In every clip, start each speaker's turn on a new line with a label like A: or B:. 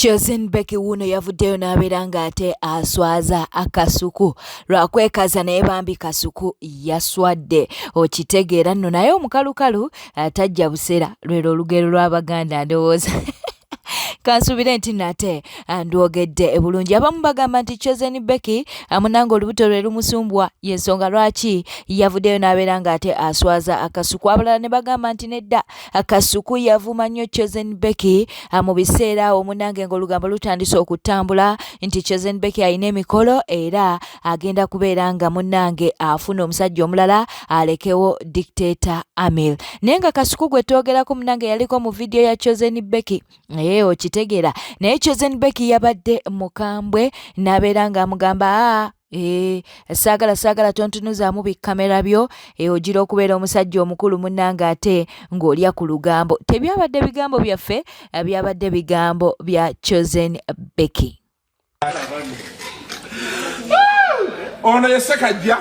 A: Chosen Becky wuuno yavuddeyo n'abeera ng'ate aswaza Kasuku lwakwekaza, naye bambi Kasuku yaswadde, okitegeera nno. Naye omukalukalu tajja busera, lwero olugero lw'Abaganda, ndowooza kansuubire nti nate ndwogedde bulungi. Abamu bagamba nti Chosen Becky munange olubuto lwe lumusumbwa, yensonga lwaki yavuddeyo n'abeera ng'ate aswaza Akasuku. Abalala ne bagamba nti nedda, Kasuku yavuma nnyo Chosen Becky mu biseera awo munange ng'olugambo lutandise okutambula nti Chosen Becky alina emikolo era agenda kubeera nga munnange afuna omusajja omulala alekewo Dictator Amil. Naye nga Kasuku gwe twogerako munange yaliko mu vidiyo ya Chosen Becky, naye okitegeera, naye Chosen Becky yabadde mukambwe n'abeera ng'amugamba, aa saagala, saagala tontunuzaamu bikamera byo, ogira okubeera omusajja omukulu munnange ate ng'olya ku lugambo. Tebyabadde bigambo byaffe, byabadde bigambo bya Chosen Becky.
B: Ono ye Sekajja,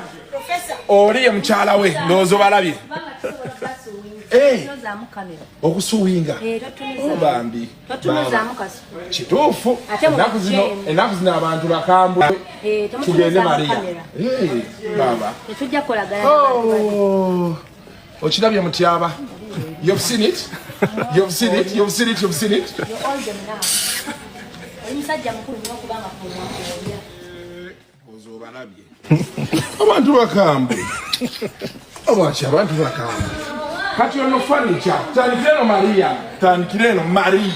B: oli ye mukyala we, ndowooza obalabye. Okusuwinga, oh, bambi kituufu, ennaku zino abantu bakambwe. Tugende, Maria. Baba, oh, okirabye mutyaba? You've seen it, you've seen it, you've seen it, you've seen it.
C: Omusajja mukulu nnyo okubanga kumwakolya.
B: Obalabye abantu bakambwe, lwaki abantu bakambwe? Kati ono furniture, tandikira eno Maria, tandikira eno Marie.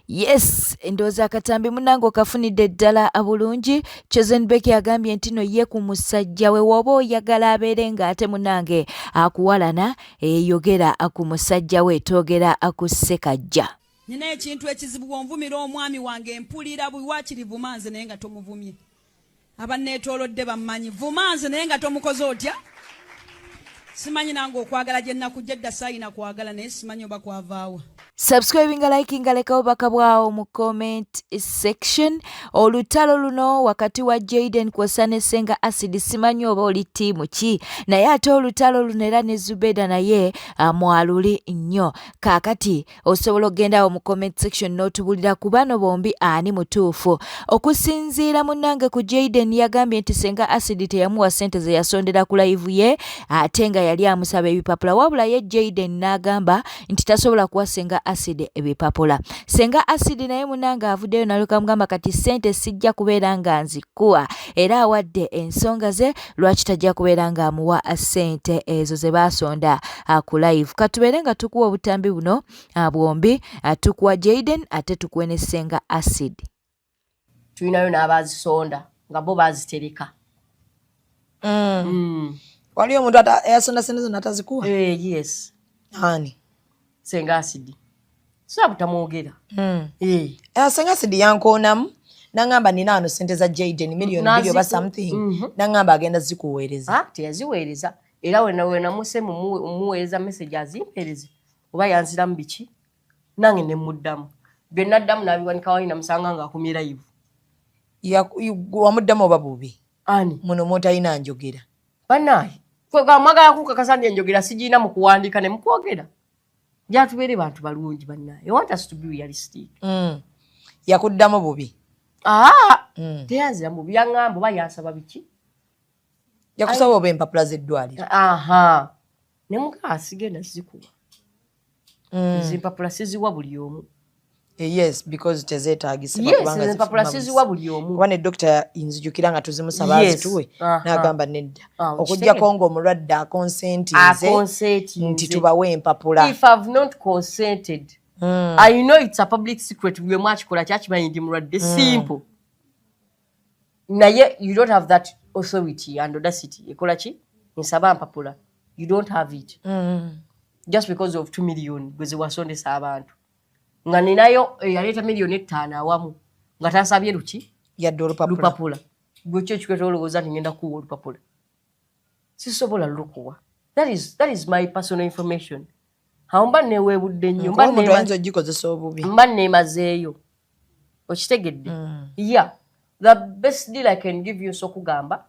A: Yes, ndowooza akatambi munange okafunidde ddala bulungi. Chosen Becky agambye nti no ye ku musajja we, woba oyagala abeere ng'ate munange akuwalana, eyogera ku musajja we, twogera ku Ssekajja.
D: Nina ekintu ekizibu, wonvumira omwami wange mpulira bwakiri. Vuma nze naye nga tomuvumye. Abanneetoolodde bammanyi, vuma nze naye nga tomukoze otya. Simanyi nange okwagala gye nakujja edda, saayina kwagala, naye simanyi oba kwavaawa.
A: Subscribinga, likinga, leka obubaka bwawo mu comment section. Olutalo luno wakati wa Jaden kwosa ne Senga Acid, simanyi oba oli ttiimu ki, naye ate olutalo luno era ne Zubeda naye mwaluli nnyo. Kaakati osobola okugendawo mu comment section n'otubulira ku bano bombi ani mutuufu. Okusinziira munnange ku Jaden, yagambye nti Senga Acid teyamuwa ssente ze yasondera ku live ye, ate nga yali amusaba ebipapula. Wabula ye Jaden n'agamba nti tasobola kuwa Senga Acid ebipapula. Senga Acid naye munnange avuddeyo nalyoka mugamba, kati ssente sijja kubeera nga nzikuwa, era awadde ensonga ze lwaki tajja kubeera ng'amuwa ssente ezo ze baasonda ku live. Katubeere nga tukuwa obutambi buno bwombi, tukuwa Jaden ate tukuwe ne Senga Acid.
E: Tulinayo n'abazisonda nga bo bazitereka.
F: Waliyo omuntu eyasonda sente zonna atazikuwa?
E: Eh, yes.
F: Ani?
E: Senga Acid, sobola butamwogera. Eh.
F: Senga Acid yankoonamu naŋŋamba nina wano sente za Jaden 2 miliyoni oba something. Naŋŋamba agenda zikuweereza.
E: Ah, teyaziweereza, era wenamuse mumuweereza message azimpeereze oba yanziramu biki, nange nemuddamu bye naddamu nabiwanika wali, namusanga nga akumye live.
F: Wamuddamu oba bubi?
E: Ani?
F: Muno mwotalina njogera.
E: Banaye, mwagala kukakasa ndi enjogera sigiina mu kuwandiika ne mukwogera. Gyatubeere bantu balungi bannaye. You want us to be realistic.
F: Yakuddamu bubi?
E: Aa, teyanzira mubi, yaŋŋamba oba yansaba biki.
F: Yakusaba oba empapula z'eddwaliro?
E: Aha, ne mugaa sigenda zikuwa. Ezo empapula siziwa buli omu.
F: Yes, because tezeetagisibwa.
E: Yes, ezo empapula siziwa buli omu.
F: Kuba ne dokita nzijukira nga tuzimusaba azituwe n'agamba nedda, okuggyako ng'omulwadde aconsentinze
E: Aconsentinze.
F: nti tubawe empapula.
E: If I've not consented, I know it's a public secret, buli omu akikola kyakimanyi ndi mulwadde. Simple. Naye you don't have that authority and audacity ekola ki nsaba mpapula. You don't have it just because of 2 million gwe zewasondesa abantu, nga ninayo eyaleeta 5 miliyoni awamu nga tasabye luki.
F: Yadde olupapula.
E: Lupapula. Gwe ki ekikweta olowooza nti ngenda kuwa olupapula? Sisobola lukuwa. That is my personal information. Awo mba neweebudde nnyo, mba
F: Kuba omuntu ayinza ogikozesa obubi.
E: Mba neemazeeyo, okitegedde? Yeah, the best deal I can give you, so okugamba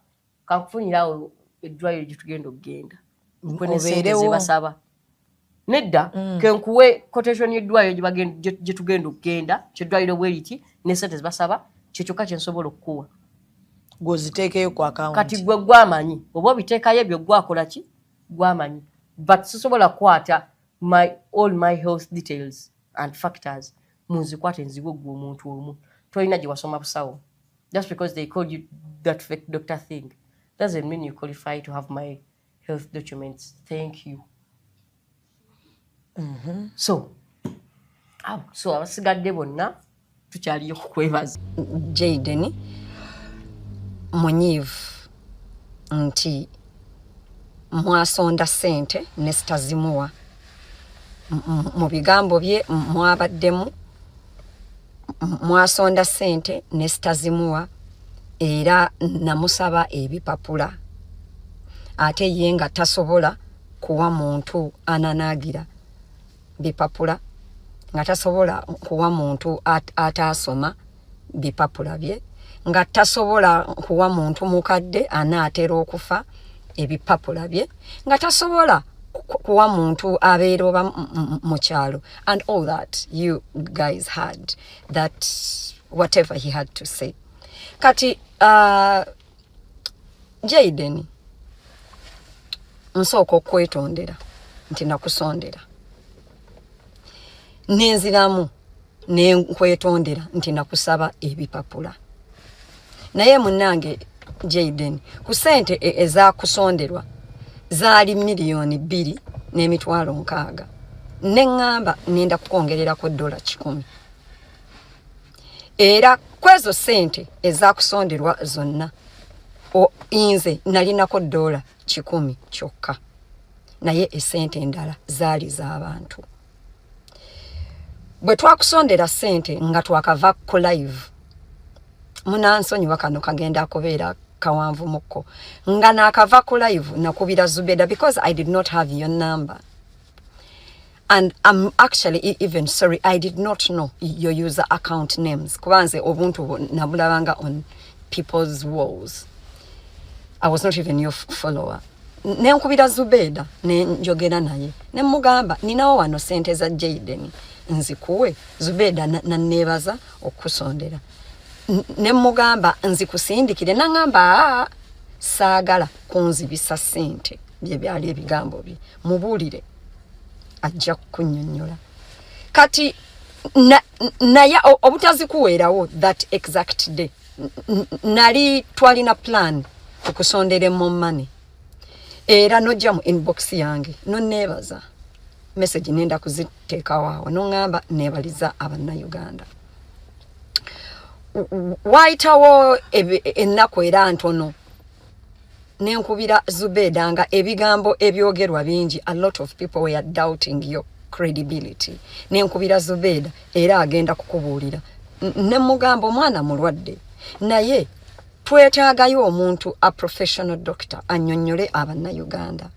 E: kankufunirawo eddwaliro gye tugenda okugenda, nkuwe ne ssente
F: Obeerewo.
E: zebasaba. Nedda, kenkuwe quotation y'eddwaliro gye tugenda okugenda, kyeddwaliro bwe liti ne sente zebasaba, kyekyokka kyensobola okukuwa.
F: Gwoziteekeyo ku account.
E: Kati gwe gwamanyi oba obiteekayo ebyo, gwakola ki, gwamanyi, but sisobola kukwata all my health details and factors munzikwate nziwe gwe omuntu omu. Tolina gye wasoma busawo. Just because they call you that fake doctor thing doesn't mean you qualify to have my health documents. Thank you. So abo, so abasigadde bonna tukyaliyo kukwebaza.
G: Jaden munyiivu nti mwasonda ssente ne sitazimuwa. Mu bigambo bye mwabaddemu mwasonda ssente ne sitazimuwa, era namusaba ebipapula, ate ye nga tasobola kuwa muntu ananaagira bipapula, nga tasobola kuwa muntu ataasoma bipapula bye, nga tasobola kuwa muntu mukadde anaatera okufa ebipapula bye, nga tasobola kuwa muntu abeera oba mu kyalo and all that. You guys had that, whatever he had to say. Kati Jaden, nsooka okwetondera nti nakusondera, nenziramu nenkwetondera nti nakusaba ebipapula. Naye munnange Jaden, ku ssente ezakusonderwa zaali 2,060,000, neŋŋamba nenda kukwongererako $100. Era kwezo ssente ezakusonderwa zonna, nze nalinako $100 kyokka, naye essente endala zaali z'abantu. Bwe twakusondera ssente nga twakava ku live, munansonyiwa, kano kagenda kubeera kawanvu mukko, nga naakava ku live nakubira Zubeda because I did not have your number and I'm actually even sorry, I did not know your user account names, kuba nze obuntu bwo nabulabanga on people's walls. I was not even your follower. Nenkubira Zubeda nenjogera naye nemugamba, "Ninawo wano sente za Jaden, nzikuwe?" Zubeda naneebaza okusondera. Nemugamba nzikusindikire? Naŋŋamba, "Aa, saagala kunzibisa ssente." Bye byali ebigambo bye. Mubuulire, ajja kukunnyonnyola. Kati naye obutazikuweerawo that exact day, nali twalina plan okusondera more money, era nojja mu inbox yange noneebaza, message nenda kuziteekawo awo, noŋŋamba neebaliza Abannayuganda. Waayitawo ennaku era ntono, nenkubira Zubeda nga ebigambo ebyogerwa bingi, a lot of people were doubting your credibility. Nenkubira Zubeda, era agenda kukubuulira, nemugamba omwana mulwadde, naye twetaagayo omuntu, a professional doctor, annyonnyole Abannayuganda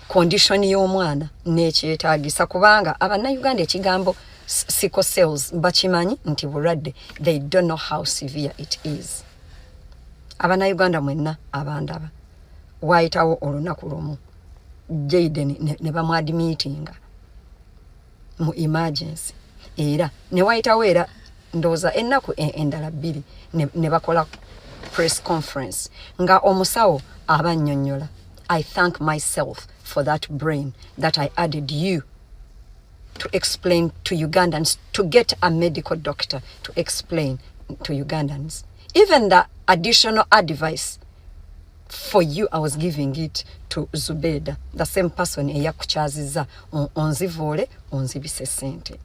G: condition y'omwana n'ekyetaagisa, kubanga Abannayuganda ekigambo sickle cells bakimanyi nti bulwadde, they don't know how severe it is. Abannayuganda mwenna abandaba, waayitawo olunaku lumu, Jaden ne bamuadmittinga mu emergency, era ne wayitawo era ndowooza ennaku endala 2, ne bakola press conference nga omusawo abannyonnyola. I thank myself for that brain that I added you to explain to Ugandans, to get a medical doctor to explain to Ugandans. Even the additional advice for you, I was giving it to Zubeda, the same person eyakukyazizza onzivuule onzibise ssente.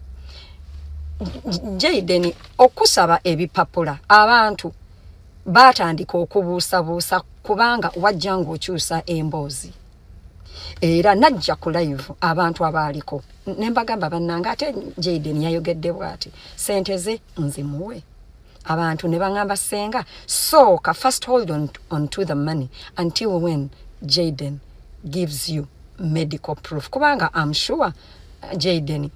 G: Jaden, okusaba ebipapula, abantu baatandika okubuusabuusa kubanga wajja ng'okyusa emboozi. Era najja ku live, abantu abaaliko ne mbagamba, "Bannange, ate Jaden yayogedde bw'ati, sente ze nzimuwe?" Abantu ne baŋŋamba, "Senga, sooka first hold on to the money until when Jaden gives you medical proof," kubanga am sure Jaden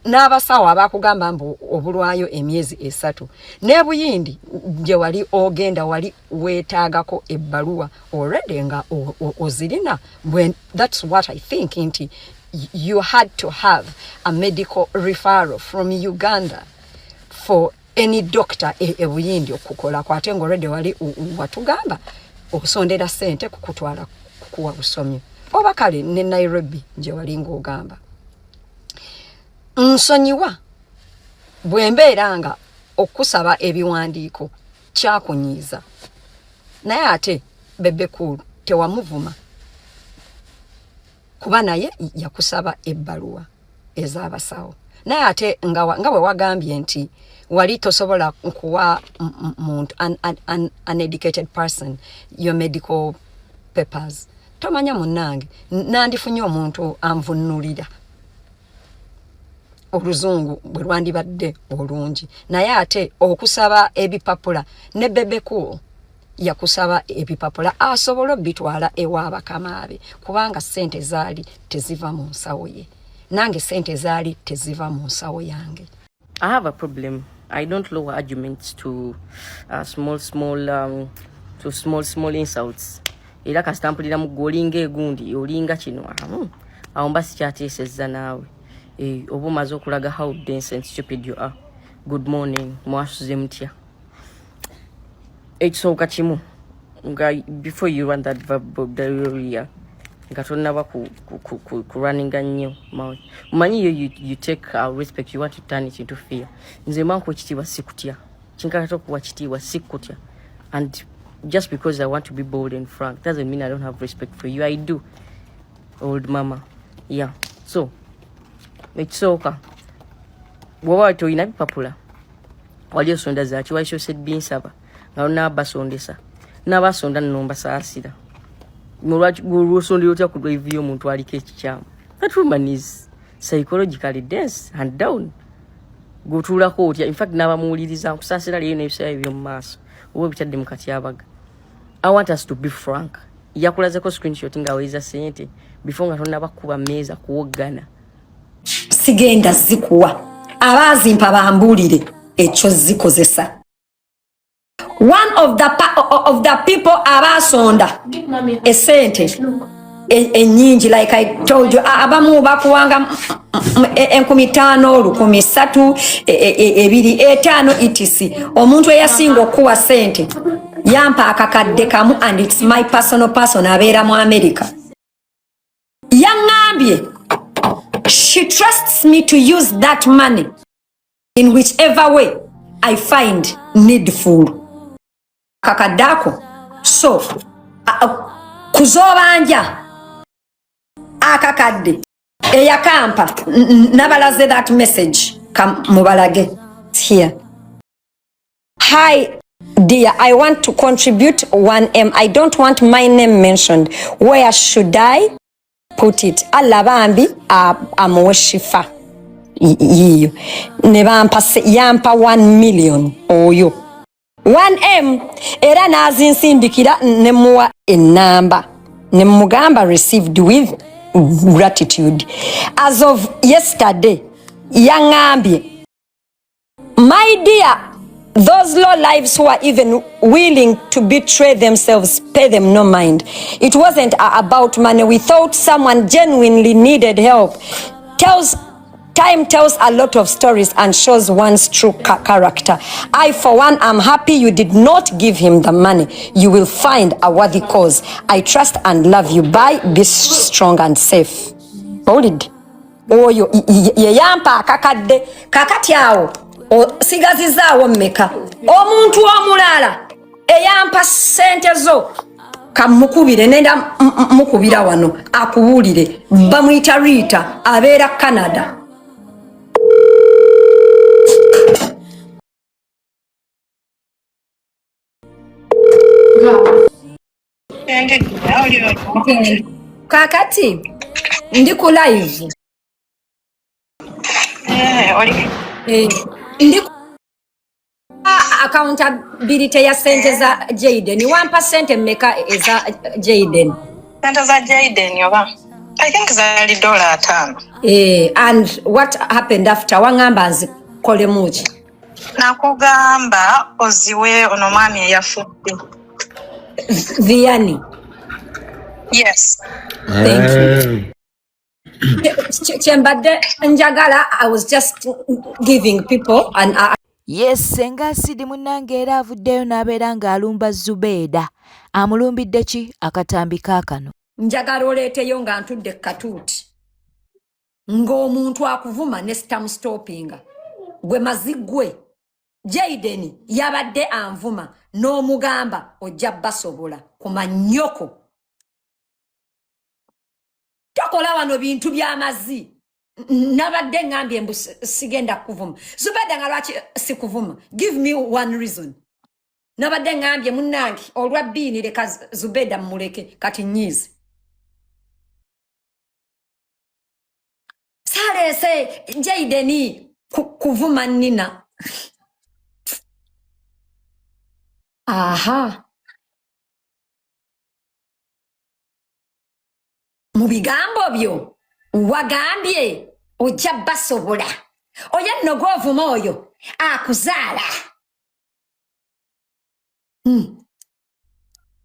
G: n'abasawo abakugamba mbu obulwayo emyezi 3 ne Buyindi gye wali ogenda, wali weetaagako ebbaluwa already nga ozirina. That's what I think nti You had to have a medical referral from Uganda for any doctor e Buyindi okukolako, ate nga already wali watugamba osondera sente kukutwala kukuwa busomyo oba kale ne Nairobi gye wali ng'ogamba. Nsonyiwa bwe mbeera nga okusaba ebiwandiiko kyakunyiiza, naye ate Bebe Cool tewamuvuma kuba naye yakusaba ebbaluwa ez'abasawo, naye ate nga bwe wagambye nti wali tosobola kuwa muntu an uneducated person your medical papers. Tomanya munnange, nandifunye omuntu anvunnulira oluzungu bwe lwandibadde olungi, naye ate okusaba ebipapula ne Bebe Cool yakusaba ebipapula asobole obitwala ew'abakamaabe, kubanga ssente zaali teziva mu nsawo ye, nange ssente zaali teziva mu nsawo yange.
E: I have a problem. I don't lower arguments to small, small, to small, small insults. Era kasita mpulira mu ggwe olinga egundi, olinga kino, awo mba sikyateesezza naawe. Oba omaze okulaga how dense and stupid you are. Good morning, mwasuze mutya? Ekisooka kimu, nga before you run that verbal diarrhea, nga tonnaba ku runninga nnyo mouth, omanyi you take our respect, you want to turn it into fear. Nze mba nkuwa ekitiibwa, sikutya. Kinkakata okuwa kitiibwa, sikutya. And just because I want to be bold and frank doesn't mean I don't have respect for you. I do, old mama. Yeah, so ekisooka, bw'oba tolina bipapula, wali osonda zaki? Wali binsaba nga lonaba basondesa nabasonda nno mbasaasira. Lwosondera otya ku live y'omuntu aliko ekikyamu? That woman is psychologically dense and down. Gweotuulako otya? Infact n'abamuwuliriza, nkusaasira leero n'ebiseera ebyomu maaso oba obitadde mu katyabaga. I want us to be frank. Yakulazeko screenshot ng'aweza sente before nga tonnaba kuba mmeeza kuwoggana?
G: Sigenda zikuwa, abaazimpa bambuulire ekyo zikozesa. One of the people abaasonda esente ennyingi, like I told you, abamu bakuwanga 5,000, 3,000, 2, 5, etc. Omuntu eyasinga okuwa sente yampa 1,000, and it's my personal person, abeera mu America. Yaŋŋambye she trusts me to use that money in whichever way I find needful. Kakadde ako, so kuzobanja akakadde eyakampa, nabalaze that message, mubalage here. "Hi dear, I want to contribute 1M. I don't want my name mentioned. Where should I put it? Allah bambi amuwe shifa." Yiyo ne bampa yampa 1 million, oyo 1M, era n'azinsindikira ne muwa ennamba ne mugamba received with gratitude. As of yesterday yaŋŋambye, "My dear, those low lives who are even willing to betray themselves, pay them no mind. It wasn't about money. We thought someone genuinely needed help. Tells Time tells a lot of stories and shows one's true character. I, for one, am happy you did not give him the money. You will find a worthy cause. I trust and love you. Bye. Be strong and safe." Owulidde? Oyo ye yampa akakadde. Kakati awo osigazizaawo mmeka? Omuntu omulala eyampa ssente zo, kamukubire, nenda mukubira wano akubuulire. Bamuyita Rita, abeera Canada. Kakati ndi ku live. Ndi accountability ya sente za Jaden. Wampa sente mmeka eza Jaden?
H: Sente za Jaden oba I think zaali $50.
G: And what happened after? Waŋŋamba nzikolemu ki?
H: Nakugamba oziwe ono omwami eyafudde.
G: Viani?
H: Yes.
G: Thank you. Kyembadde njagala, I was just giving people an
A: Yes, Ssenga Asidi munnange era avuddeyo n'abeera ng'alumba Zubeeda. Amulumbidde ki? Akatambi kaakano.
G: Njagala oleeteyo nga ntudde ku katuuti ng'omuntu akuvuma ne sitamustoppinga. Gwe mazi gwe Jaden yabadde anvuma n'omugamba ojja basobola ku mannyoko. Tokola wano bintu by'amazzi. Nabadde ngambye mbu sigenda kukuvuma. Zubeda, nga lwaki sikuvuma? Give me one reason. Nabadde ngambye munnange olwa bbiini leka Zubeda mmuleke, kati nyiize. Saaleese Jaden kuvuma Nina. Aha, mu bigambo byo wagambye ojja basobola. Oyo nno gw'ovuma oyo akuzaala.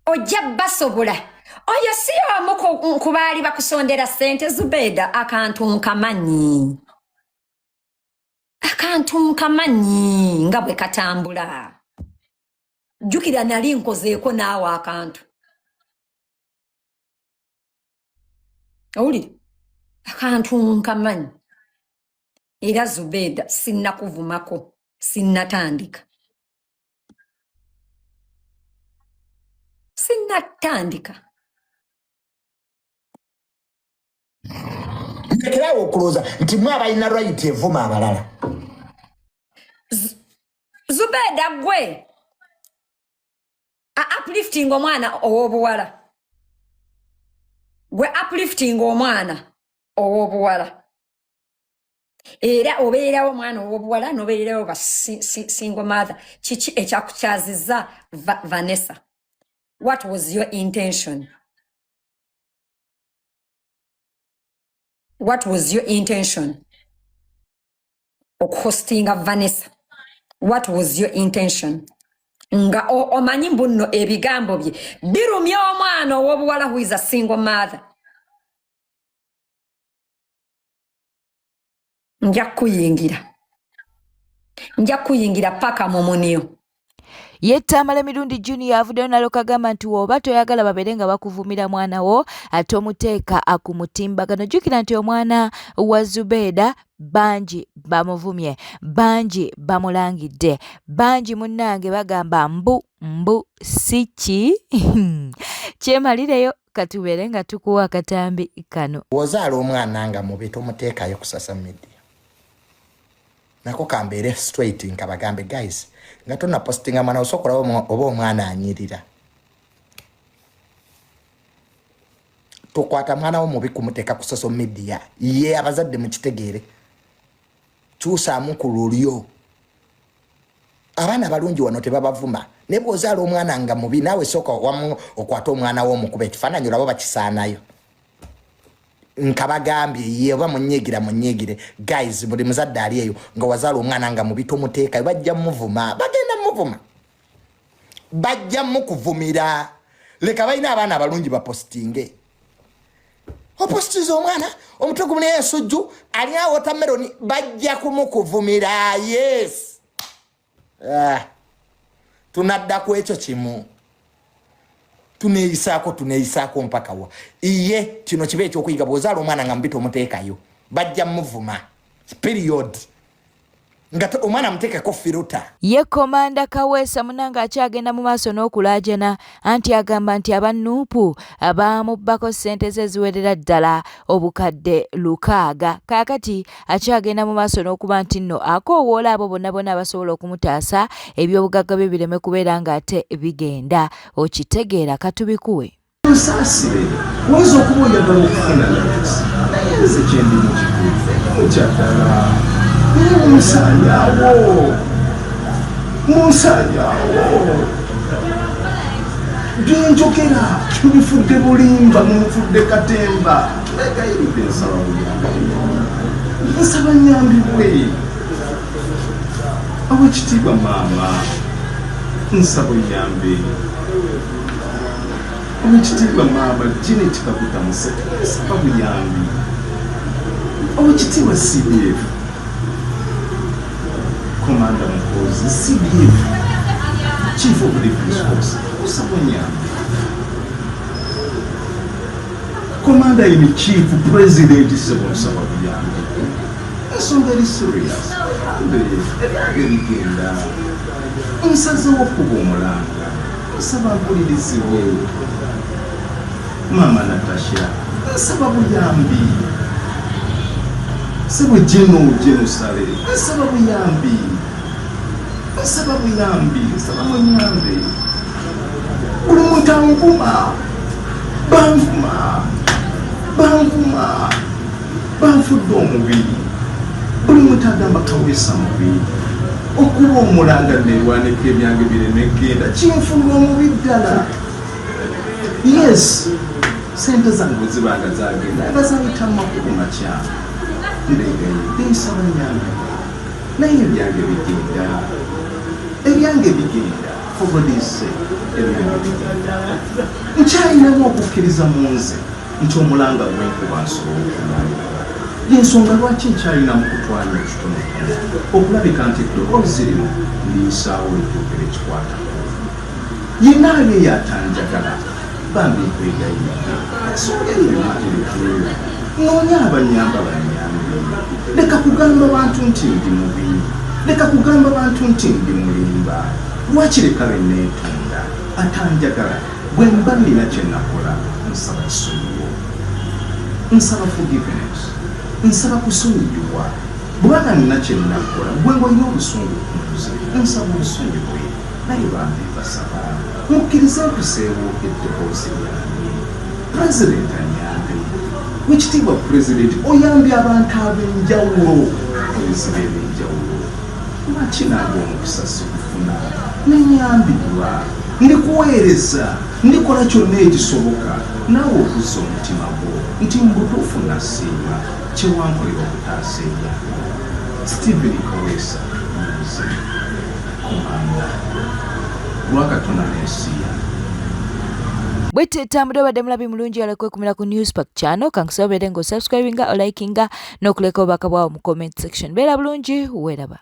G: Ojja basobola. Oyo si omu ku baali bakusondera ssente. Zubeda, akantu nkamanyi, akantu nkamanyi nga bwe katambula. Jjukira nali nkozeeko naawe akantu. Owulire, akantu nkamanyi. Era Zubeda, sinnakuvumako, sinnatandika, sinnatandika.
I: Ndekerawo okulowooza nti mwe abalina right evuma abalala.
G: Zubeda, gwe uplifting omwana ow'obuwala, gwe uplifting omwana ow'obuwala, era obeerawo omwana ow'obuwala n'obeererawo ba single mother. Kiki ekyakukyazizza Vanessa? What was your intention? What was your intention okuhostinga Vanessa? What was your intention nga omanyi mbu nno ebigambo bye birumya omwana ow'obuwala who is a single mother? Nja kukuyingira, nja kukuyingira paka mu munio.
A: Ye Tamale Mirundi Junior avuddeyo nalyoka agamba nti woba toyagala babeere nga bakuvumira mwana wo, ate omuteeka ku mutimbagano. Jjukira nti omwana wa Zubeeda bangi bamuvumye, bangi bamulangidde, bangi munnange bagamba mbu mbu si ki kyemalireyo. Katubeere nga tukuwa akatambi kano.
I: Bw'ozaala omwana nga mubi, tomuteekayo ku social media. Nako kambeere straight nka bagambe, guys, nga tonapostinga mwana, osobola oba omwana anyirira. Tokwata mwana wo mubi kumuteeka ku social media. Ye abazadde mukitegeere, kyusaamu ku lulyo. Abaana balungi wano tebabavuma, naye bw'ozaala omwana nga mubi, naawe sooka wamu okwate omwana wo omukuba ekifaananyi olaba bakisaanayo. Nkabagambye ye oba munyigira munyigire. Guys, buli muzadde ali eyo nga wazaala omwana nga mubi, tomuteekayo. Bajja muvuma, bagenda muvuma, bajja mukuvumira. Leka balina abaana abalungi bapositinge. Opositiza omwana omutwe gumuli ensujju, alina watermelon, bajja kumukuvumira. Yes. Ah. Tunadda ku ekyo kimu, tuneeyisaako, tuneeyisaako mpaka wa? Iye kino kiba ekyokuyiga, bw'ozaala omwana nga mubi tomuteekayo, bajja muvuma, period. Nga omwana muteekeko filter.
A: Ye Komanda Kaweesa munange akyagenda mu maaso n'okulaajana, anti agamba nti aba Nuupu baamubbako ssente ze eziwerera ddala 600,000. Kaakati akyagenda mu maaso n'okuba nti nno akoowoola abo bonna bonna abasobola okumutaasa ebyobugagga bye bireme kubeera ng'ate bigenda. Okitegeera, katubikuwe.
J: Nsaasire, oyinza okuba oyagala okufuna likes, naye nze kyendi mu kituufu mukyaddala, naye munsaanyaawo, munsaanyaawo. Byenjogera mubifudde bulimba, mumufudde katemba. Negayiridde, nsaba buyambi, nsaba nyambibwe. Awekitiibwa maama, nsaba oyambe. Owekitiibwa maama Janet Kaguta Museveni, nsaba buyambi. Owekitiibwa CDF Commander Muhoozi, CDF Chief of Defence Force, kusaba onyambe. Commander in Chief, President, sebo nsaba buyambi. Ensonga eri serious, oyambe ebyange bigenda. Nsazeewo okuba omulanga, nsaba mpulirizibwe. Maama Natasha, nsaba buyambi. Sebo Jeno Jeno Sale, nsaba buyambi. Nsaba buyambi, nsaba munyambe. Buli muntu anvuma, banvuma, banvuma, banfudde omubi. Buli muntu agamba Kaweesa mubi. Okuba omulanga neerwaneko ebyange bireme genda, kinfuula omubi ddala. Yes, sente zange bwe ziba nga zagenda nga zayita mu makubo makyamu, mbeegayiridde nsaba nyambe, naye ebyange bigenda, ebyange bigenda, for God's sake, ebyange bigenda. Nkyalinamu okukkiriza mu nze nti omulanga gwenkuba nsobola okumalirira. Y'ensonga lwaki nkyalinamu kutwanya ekitonotono okulabika nti eddoboozi lino ndiyisaawo lituukire ekikwatako. Yenna ali eyo atanjagala bambi nkwegayiridde ensonga eyo mpitirivu, nnoonya abanyamba bannyambe. Leka kugamba bantu nti ndi mubi, leka kugamba bantu nti ndi mulimba. Lwaki leka be neetonda atanjagala bwe mba nnina kye nakola nsaba kisonyiwo. Nsaba forgiveness, nsaba kusonyiyibwa. Bweba nga nnina kye nakola gwe ng'olina obusungu ku nze nsaba onsonyiwe. Naye bambi mbasaba mukkirize mpiseewo eddoboozi lyange. President anyambe. Wekitiibwa President oyambye abantu abenjawulo mu bizibu ebyenjawulo. Lwaki nange omukisa sigufuna nenyambibwa? Ndikuweereza, ndikola kyonna ekisoboka naawe okuzza omutima gwo nti mubutuufu nasiima kyewankolera okutaasa ebyange. Steven Kaweesa Nze. Komanda lwakatona n'ensi yange.
A: Bwetyo etambudde obadde mulabi mulungi yala kwekumira ku Newspark channel kankusaba obeere nga osubscribinga olikinga n'okuleka obubaka bwawo mu comment section. Beera bulungi weeraba.